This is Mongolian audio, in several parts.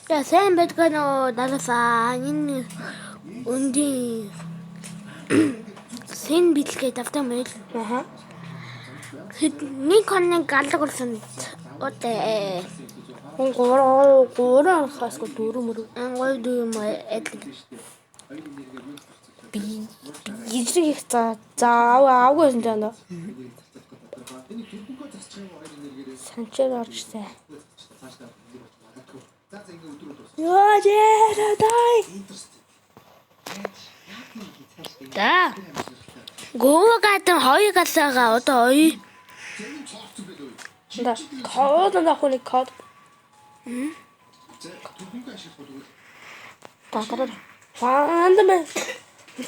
За сайн байдгаа нөө дараасаа энэ өндийн сэн бэлгээ давтан байл. Аха. Хэд нэг хоног галаг болсон. Удаа. Хүн 3 3 хасгүй 4 мөрөв. Ангой дүү юм адил. Би эзрэг их за за аваагүй байсан ч юм. Санчаар оржсэн. Йоо жээ дай. За. Гоо гадан хоёр галаага одоо хоёр. Да. Код на хүний код. Та. Фанд мэ.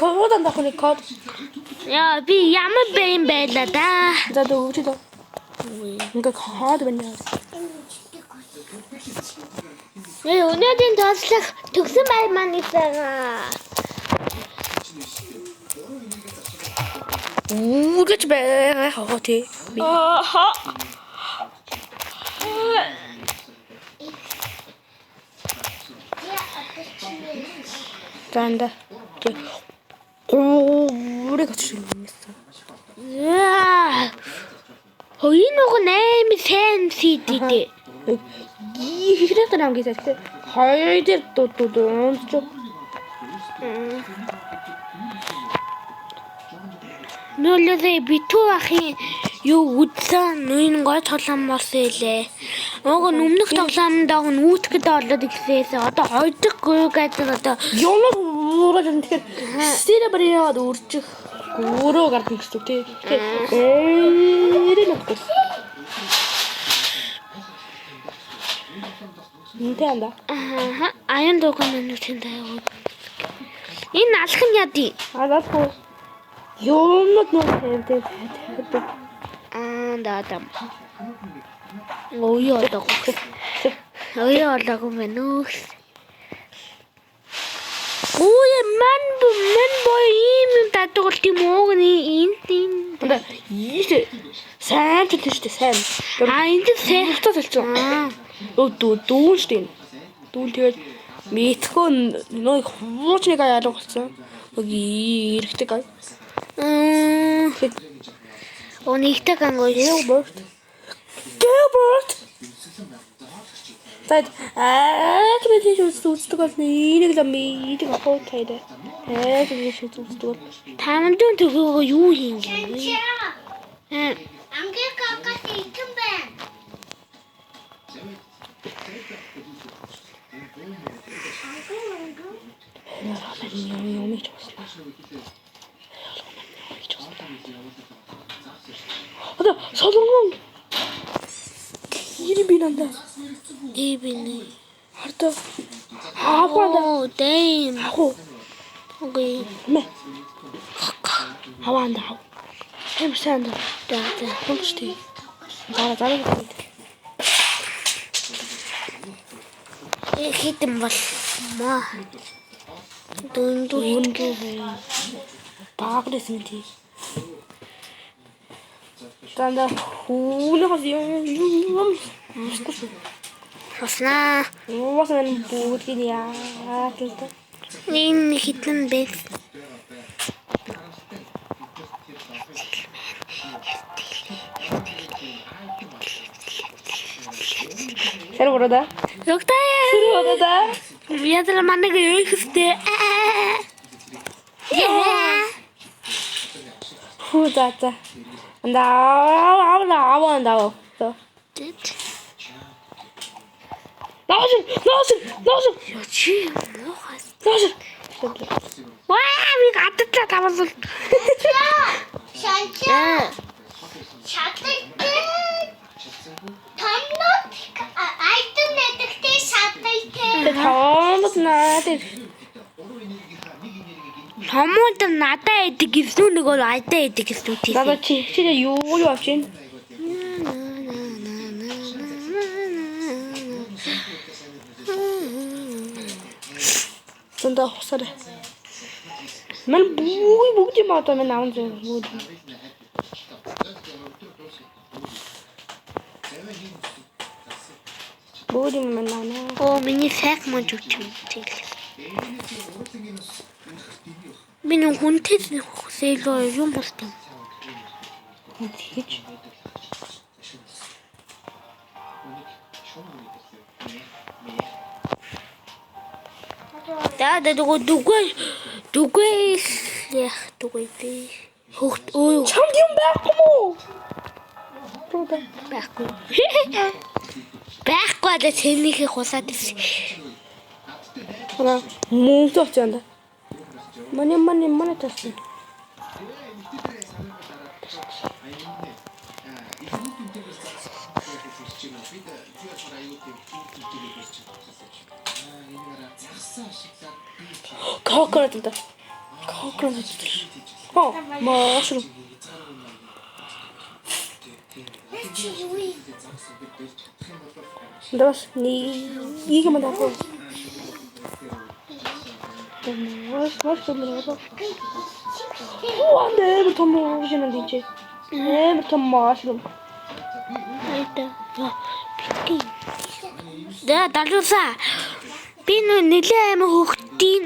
Код на хүний код. Яа би ямар бэ юм байла да. За дөө өгч дөө. Ингээ код байна. Э өнөөдрийн тоглох төгсөн байр маань байгаа. Үргэж байгаа хоо тий. Ааха. За энэ. Тий. Гурыг очиж юмсан. Яа. Хоёр нүг 8 сайн сийдээ. Ихрэх нам гэж тэгэхээр хоёр дээр дуу дуу дуу. Нүлээ битүү ахын юу үдсэн нүн гой тоглоом болсон илээ. Уг нь өмнөх тоглоомд аг нь үүтгэд орлоод ирсээс одоо хоёр дахь гоо гэдэг одоо Юм уураж юм тэгэхээр серебряад үржих өөрөө гардаг гэсэн үг тий. Тэгэхээр эрээ нөхгүй. Нинтэй анда. Аа аян дууган нүтэн тайгуу. Энэ алах нь яа дий? Агаахгүй. Юмнууд нөө тавьдаг. Аа да да. Оё олоогүй. Оё олоогүй мэн үү. Ой ман ман бой ийм юм дадаг бол тийм ууг нь энэ тийм. Анда ийш сайн ч тийм шүү дээ сайн. Аа энэ сайн. Хурцаа салчих. Аа Өө дүү дүүн шүү дээ. Дүүн тэгээд мэдхөө нөө хуучныг аяалга болсон. Нэг эрэхтэй гай. Мм. Оо нэгтэй гангой. Gilbert. Gilbert. Тэд аа тийш үздэг бол энийг л энийг авах тайда. Аа тийш үздэг бол Тамдын төгөөгөө юу хийн гинэ? Аа Ангийн какас ихэн байна. юм юм хийж басна. Одоо солонгон кири бинанда. би нэ. Хардаа. Хаваа Оо дэм. хаваа. Окей. Мэ. Хаваанда хав. Тийм сайн да. За за. Хөөч тий. Зараа зараа. Хитэн бол маа. Дүндүү Дүндүү. Баглес юм тий. Данда хүүнээс юм юм юм шүү. Хоснаа. Уусаа энэ бүгдийг яа гэдэг. Энэ хитэн бэ. Тэр буруу. Өгтэй. Тэр буруу да. Ядра манайг өөхстэй. Яа. Хүү за за. Анда аав аав аав аав. Нааш нааш нааш Йоо чи муухай. нааш. Ваа би гадтлаа таваалал. Шанчаа. Шаталтай. Томнот айтан нэгтэй шаталтай. Томд наа тэр. Томууд надад идэг гэсэн нэг бол айдаа идэг гэсэн үү тийм. Надад чи чи юу юу авч ийн? Зөндөө хусаар. Мэн бүгд бүгд юм одоо мэн аван зөө бүгд. Бөөр юм байна. Оо миний сайх мөн жүч юм тэгэл. Би нэг хүнтэй сэлөө юм болт юм. Тэгэж. За тэгээ дүгүй дүгүй яг дүгүй би. Хөхт өө Чамд юм байхгүй мó? Руда. байхгүй. Байхгүй л цэнийхээ хусаад ирсэн. Хана мөнгө авч яанда. Мани мани мани тасна. Коконат энэ. Коконат. Оо, машрум. Чи юу юм? Бас нэг юм даа. Маш маш том юм. Оо, амар том юм дийч. Амар том машрум. Айта. Битгий. Да далууса. Би нөө нэлээ амар хөхтийн.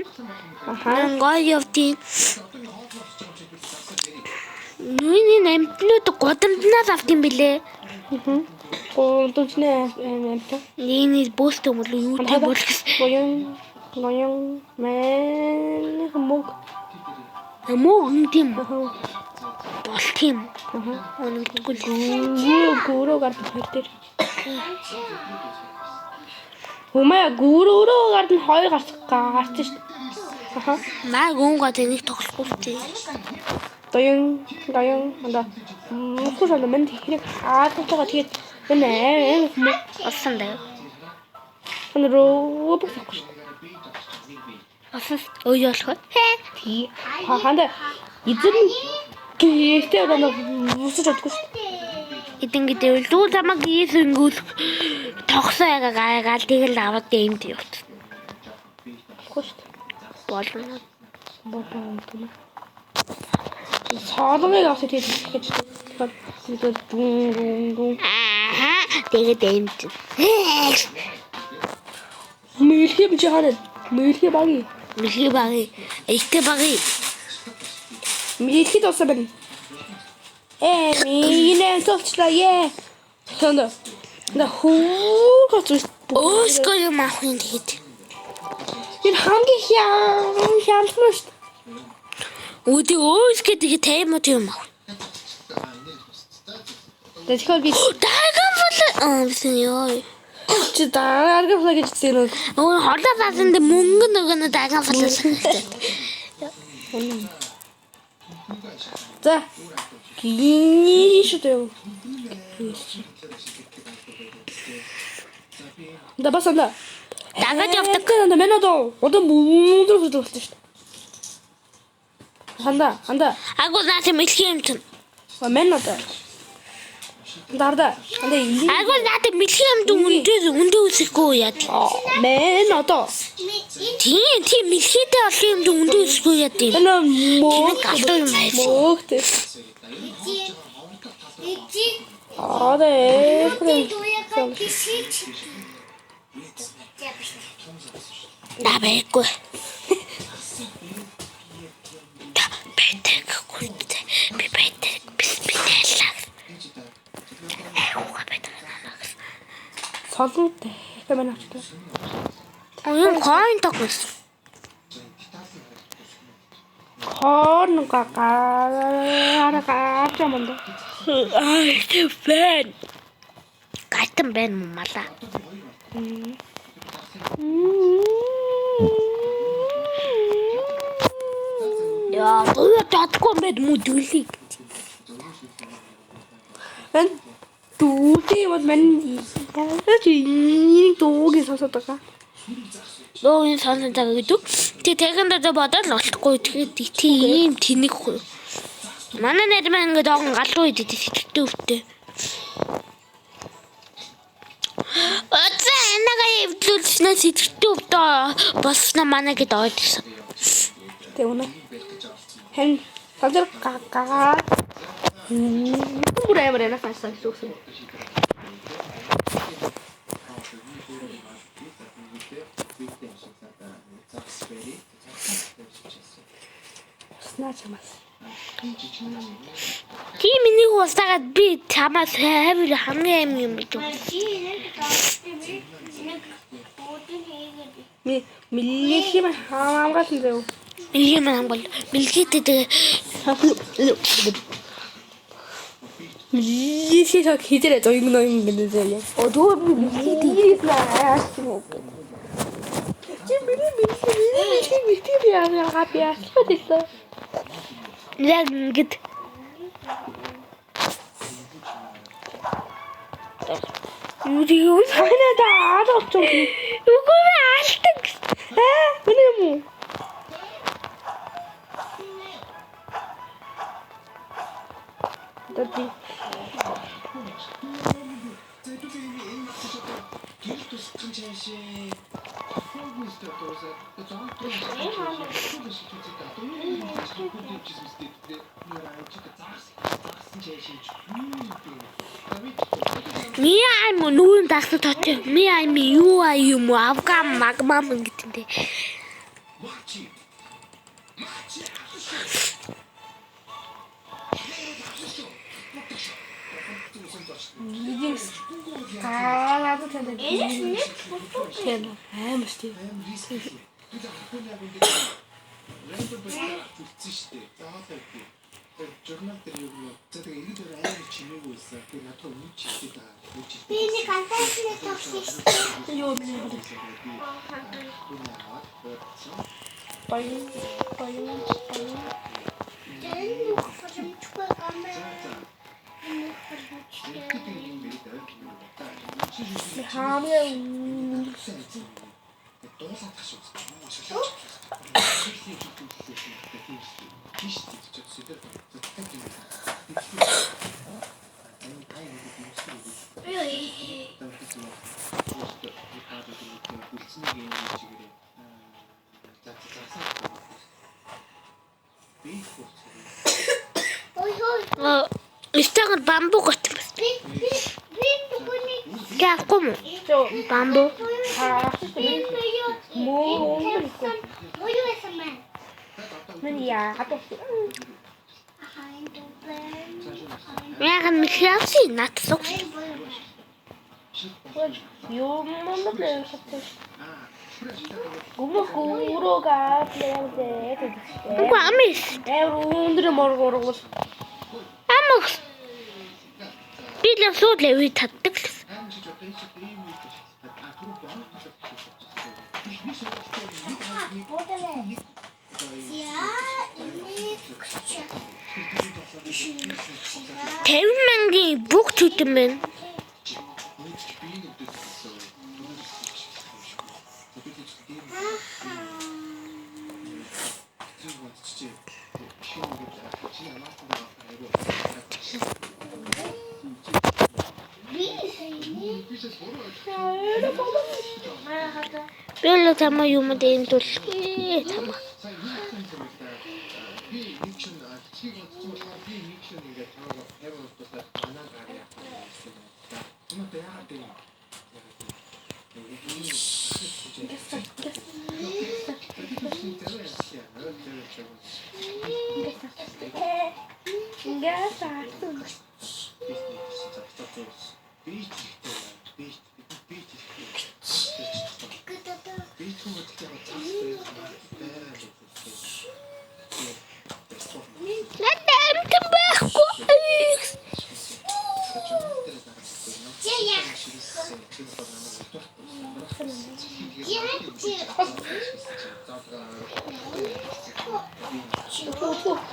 Аха. Гой явдیں۔ Нүний амтнууд гудамжнаас авт юм бilé. Мм. Гудамжны амт. Нийний бөөст юм уу юу тийм бол гэсэн. Гоён гоён мэн мөг. Муу юм тийм бол тийм. Аха. Үнэгүй л. Гүрөө гүрөө гардаг хоёр дээр. Хүмээ гүрөөрөө гардаг хоёр гарч гарч шít. Аха. Маа гүн гоо тэнийг тоглохгүй л тий. Доён доён анда мөхөр анда мэн хэрэг хаалтгаа тэгээд энэ аим мөх Олсон даа. эн руу бохохгүй шít. Олсон өө болохоо. Тий. Хаханда эзэн гэртээ одоо үсэж чадахгүй шít. Эдэн гэдэг дүү замаг ийс өнгөл тогсоо яга гайгаал тэгэл аваад дэмд явт. Болохгүй шít. Болно. Бодоо юм. Солонгыг авах тэгээд гэж тэгэхээр тэгээд дүн дүн дүн Аа тэгээд дэмд. Мэлхий би хараа. Мэлхий багий. Мэлхий багий. Ихтэй багий. Мэлхий дууссан байна. Минь тулчлаа. Е. Тэнд. На хүү гоц. Өөсгөө юм авах юм тэгэд. Энэ хамгийн хям хямдхан шүү дээ. Үүдий өөсгөө тэгээд таймууд юм авах. Тэгэхээр би Даган бол аа бисэн ёо. чи дараагийн флаг гэж хэлсэн үү? Өө хоолой заасан дээр мөнгө нөгөө нэг даган флаг. За. Гинэ шүү дээ. Да бас анда. Дагаж явдаг. Анда мэн одоо одоо мөнгө хөдөлсөн шүү дээ. Ханда, ханда. Агуу наа тийм мэлхий юм чинь. Мэн одоо. Дарда. Анда Агуу наа тийм мэлхий юм дүү өндөө өндөө үсэхгүй яа. Мэн одоо. Тийм тийм мэлхийдээ олон юм дүү өндөө үсэхгүй яа тийм. Энэ мөө Галзуу юм байсан. мөөхтэй. Ичи Аа дээ. дуяга кишич. На байхгүй. Та байдаг гүнтэй. Би байдаг. Бис би нэлээ. Айгууга байдаг намайг. Солонтой. Тэ мэн авчихлаа. Юм coin тогсон. Корн га га га манд. Ай тийм байна. Гайтан байна мó малаа. Яа, гоо татгүй мэд мүү дүлийг. Мэн дүүтэй бол мэн яаж энийг дуугийн сонсоод байгаа. Нөө энэ сонсон цаг гэдэг. Тэг тэгэн дээр бодоод л олохгүй. Тэгээд тийм тэнэг хөө. Манай найз маань ингээд оогон галуу идэв сэтгэлтэй өвтэй. Оцаа энэгээ эвдлүүлснээр сэтгэлтэй өвдөө болсноо манай гэд ойдсон. Тэг үнэ. Хэн сандар га га. Бүр амар яна фасан гэсэн. Уснаа чамаас. Тийм энийг уусаагаад би чамаас хайр хамгийн аим юм гэж. Ми мэлхий маань хамгаалсан зөө. Мэлхий маань хамгаал. Мэлхийтэй тэгээ Мэлхий шок хийдэрэ зөө юм юм гэнэ зөө. Оо дүү би мэлхий дээрээс наа юм уу гэнэ. Чи миний мэлхий миний мэлхий мэлхий би яа би яаслаад ирсэн. Яг ингэж Юу юу санаа да алгах юм. Үгүй би алдаг. Аа, үнэ юм уу? Тэти. Ми айм нүүн дагсан тот. Ми айм юу ай юм уу? Афган магмам гэдэг нь. Аа, надад танд. Тийм амар шүү. Журнал дээр юу юм. За тэгээ иргэд өөр амар чимээгүй байсан. Тэгээ надад үн чигтэй даа. Үн чигтэй. Би нэг ганцаархны тогсон шүү дээ. Юу би Түүний аваад бодсон. баян баян баян. Энэ нөх боломжгүй гамаа. Энэ нөх боломжтой. Иргэд юм яриад ойр гинэ. Та энэ чи Би хамгийн дуулаад таш үзсэн. Шалгаж. Тийш тийш чи тэр зөвхөн юм. Энэ тай нэг юм Ой ой. Истэгэр бамбу гот юм байна. Би би би түүний Яахгүй юм. Жоо. Бамбу. Аа. би юу Мөө. Муу байсан мэн. Миний яа. Ахайн дүүбэн. Яг нь мэлхий наадсаг. Юм юм л хатсан. Гүмэх өрөөгөө плеердээ гэдэг. Үгүй амис. Амар өндөр морг ургуул. Амх. Би л суудлаа үе татдаг л. Я энийг күч. 50 мянган бүх төдөн байна. Би саяны Би л тамаа юм дэм түлхээ тамаа. Ингээ саасан. Надад амтан байхгүй.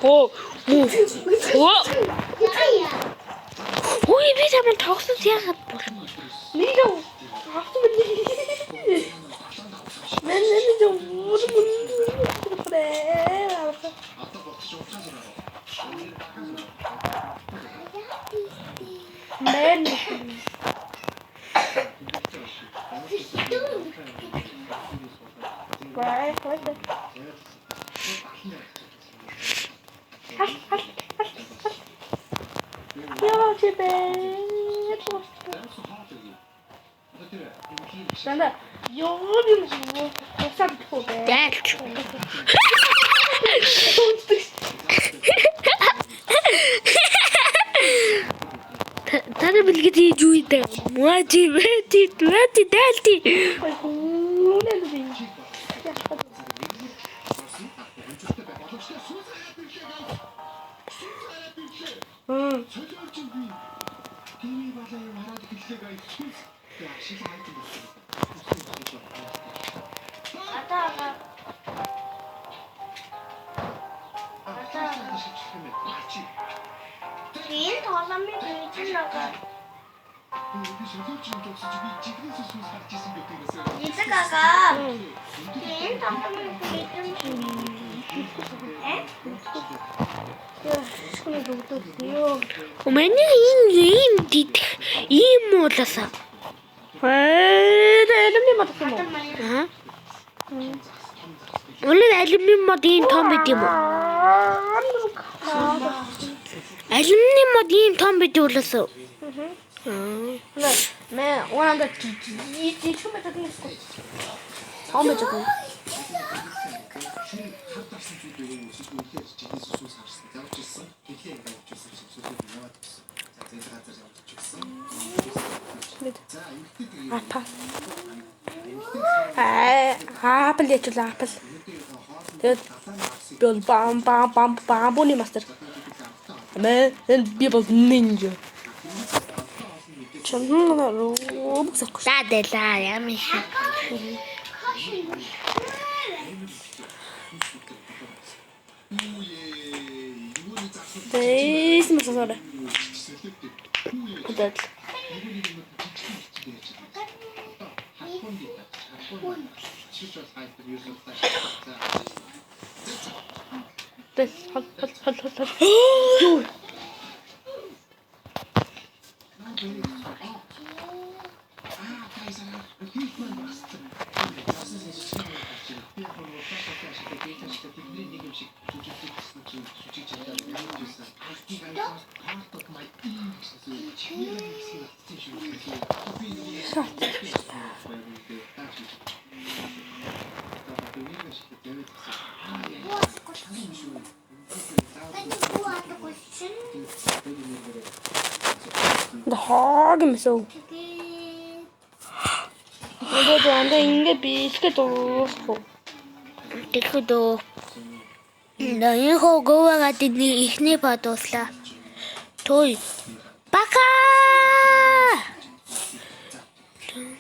Оо. Оо. Яа. Ой би тамаа тогсон яагаад болохгүй. Нэг авсан мэн. Мен мен жоо мөн мөн. Мен Бай, бай. Хал хал хал хал. Яа чи бэ? Дана ёо юм усаад тхөө бэ. Дайлч. Үнцдэг. дэлгэд хийж үйдэ. Мати мэти мэти дэлти. Хүнээ л би. Энэ тоглоомын бийж байгаа. Эзэг ага. Энэ тоглоомын бийж. Э? Шүнэ дөгдөө. Йоо. Миний энэ ийм дидэх ийм мууласаа. Ээ, алюминий мод юм уу? Аа. Үнэн алюминий мод ийм том байд юм уу? Алюминий мод ийм том байд уласаа. Аа. Мэ, унаанда жижиг юм байдаг юм. Том байж байгаа. Апа. Аа, Apple яжуул Apple. Тэгээд би бол бам бам бам бамбуны мастер. Мэ, энэ би бол нинжа. Чамнаа руу сахгүй. За дэлаа ямар шиг. Тэс мэсээр. Тэгээд Тэс хол хол хол хол хол. Юу? Хог юм сүү. Тэгээд андаа ингэ биелэхэд дуусах. Тэгэхэд өө. Энэ хоо гоагаад нэг ихний ба дууслаа. Той.